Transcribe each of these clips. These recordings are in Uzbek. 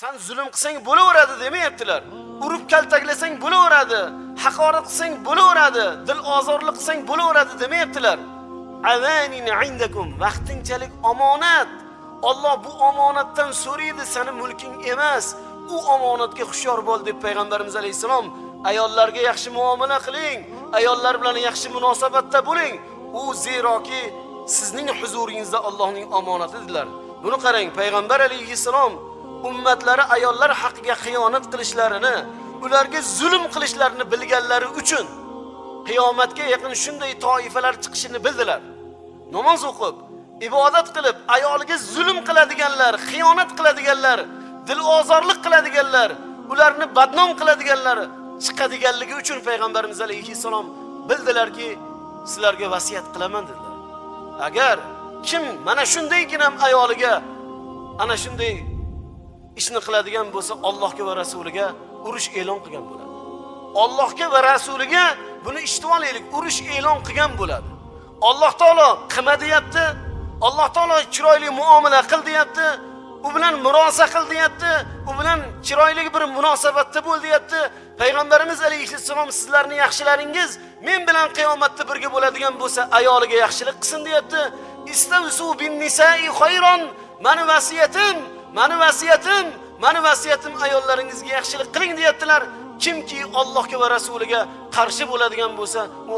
Sen zulm qilsang bo'laveradi demayaptilar. Urib kaltaklasang bo'laveradi, haqorat qilsang bo'laveradi, dil ozorlik qilsang bo'laveradi demayaptilar. Avanin indakum, vaqtinchalik omonat. Alloh bu omonatdan so'raydi, seni mulking emas. U omonatga hushyor bo'l deb payg'ambarimiz alayhisalom ayollarga yaxshi muomala qiling, ayollar bilan yaxshi munosabatda bo'ling. U zeroki sizning huzuringizda Allohning omonati dedilar. Buni qarang, payg'ambar alayhissalom ummatlari ayollar haqqiga xiyonat qilishlarini, ularga zulm qilishlarini bilganlari uchun qiyomatga yaqin shunday toifalar chiqishini bildilar. Namoz o'qib, ibodat qilib, ayoliga zulm qiladiganlar, xiyonat qiladiganlar, dil ozorlik qiladiganlar, ularni badnom qiladiganlar chiqadiganligi uchun payg'ambarimiz alayhissalom bildilarki, sizlarga vasiyat qilaman dedilar. Agar kim mana shundaygina ayoliga ana shunday ishni qiladigan bo'lsa, Allohga va rasuliga urush e'lon qilgan bo'ladi. Allohga va rasuliga buni eshitib olaylik, urush e'lon qilgan bo'ladi. Alloh taolo qilma deyapti, Alloh taolo chiroyli muomala qil deyapti, u bilan murosa qil deyapti, u bilan chiroyli bir munosabatda bo'l deyapti. Payg'ambarimiz alayhissalom sizlarni yaxshilaringiz men bilan qiyomatda birga bo'ladigan bo'lsa, ayoliga yaxshilik qilsin deyapti. Istavsu bin nisa'i khayron, mani vasiyatim, mani vasiyatim, mani vasiyatim ayollaringizga yaxshilik qiling deyaptilar. Kimki Allohga va rasuliga qarshi bo'ladigan bo'lsa, u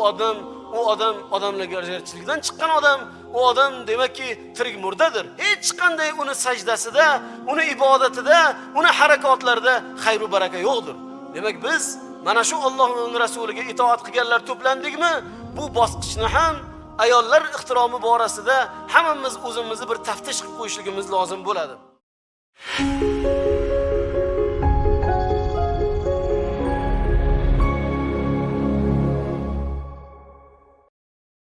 odam odamlargarchilikdan chiqqan odam, u odam demakki tirik murdadir. Hech qanday uni sajdasida, uni ibodatida, uni harakatlarida xayr va baraka yo'qdir. Demak biz mana shu Alloh va rasuliga itoat qilganlar to'plandikmi, bu bosqichni ham ayollar ehtiromi borasida hammamiz o'zimizni bir taftish qilib qo'yishligimiz lozim bo'ladi.